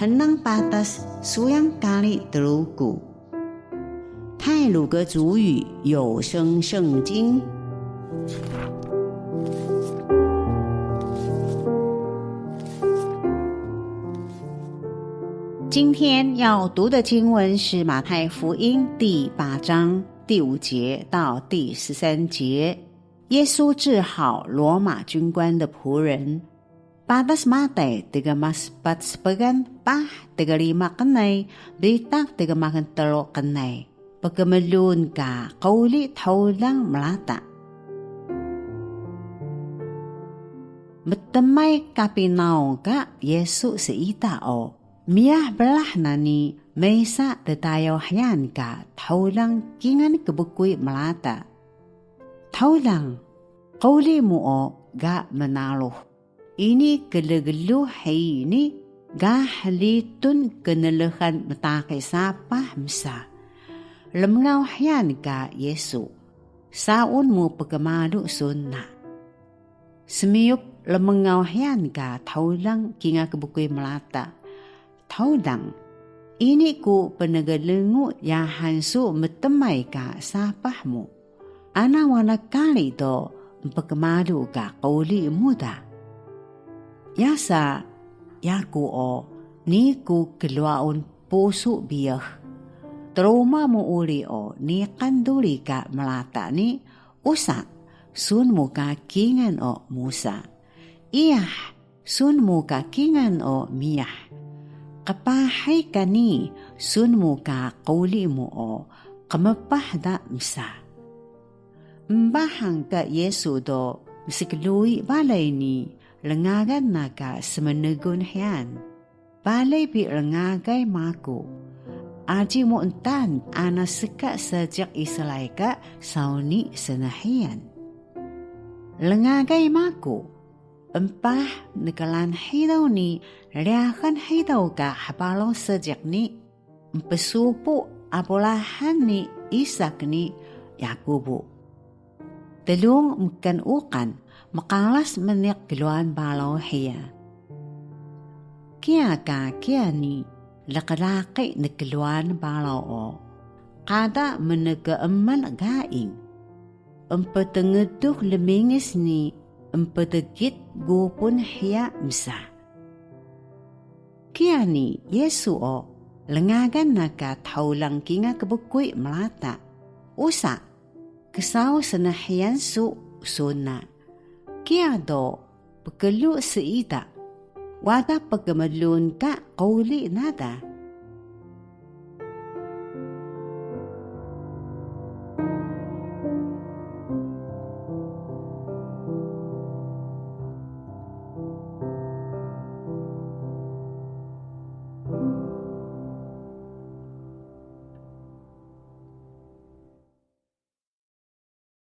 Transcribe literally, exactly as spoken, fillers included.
Hnang patas suyang kari Truku. 太魯閣族語有聲聖經。今天要讀的經文是馬太福音第八章第五節到第十三節。耶穌治好羅馬軍官的僕人。 Patas Matay tgmaspat spgan, paah tgrima qnay bitaq tgmaxal tru qnay, pkmluun ka quri Tholang mlata. Mtmay Kapinaung ka Yisu siida o, miyah brah na ni mesa ddayaw hyaan ka Tholang kingal kbkuy mlata. Tholang, quri mu o ga mnarux. Ini klglux hiyi ni ga hlitun knlxan mtaqi sapah msa. Rmngaw hyaan ka Yisu, saun mu pkmalu sun na. Smiyup rmngaw hyaan ka Tholang kingal kbkuy mlata. Tholang, ini ku pneglngu yahan su mtmay ka sapah mu. Ana wana kari do mpkmalu ka quri mu da. Yasa, yaku o, nii ku klwaun pusu biyax. Truma mu uri o niqan duri ka mlata ni, usa, sun mu ka kingal o musa. Iyah, sun mu ka kingal o miyah. Qpahay ka nii, sun mu ka quri mu o qmpah da msa. Mbahang ka Yisu do mskluwi balay ni rngagan na ka smnegul hyaan. Balay bi rngagay maku. Aji mu ntaan ana ska seejiq Israil ka saw nii snhiyan. Rngagay maku, mpah nklan hidaw ni ryaxan hidaw ka hbaraw seejiq ni, mpsupu Abraham ni Isak ni Yakubu. Tlung mkan uqan mqaras mniq klwaan baraw hiya. Kiya ka kiya ni lqlaqi nklwaan baraw o, qada mnkeeman gaing. Emptngeduk lmingis ni empdgit gupun hiya msa. Kiya ni Yisu o, rngagan na ka Tholang kingal kbkuy mlata. Usa, ksaw snhiyan su, sun na. Kiya do, pklu siida. Wada pkmluun ka quri na da.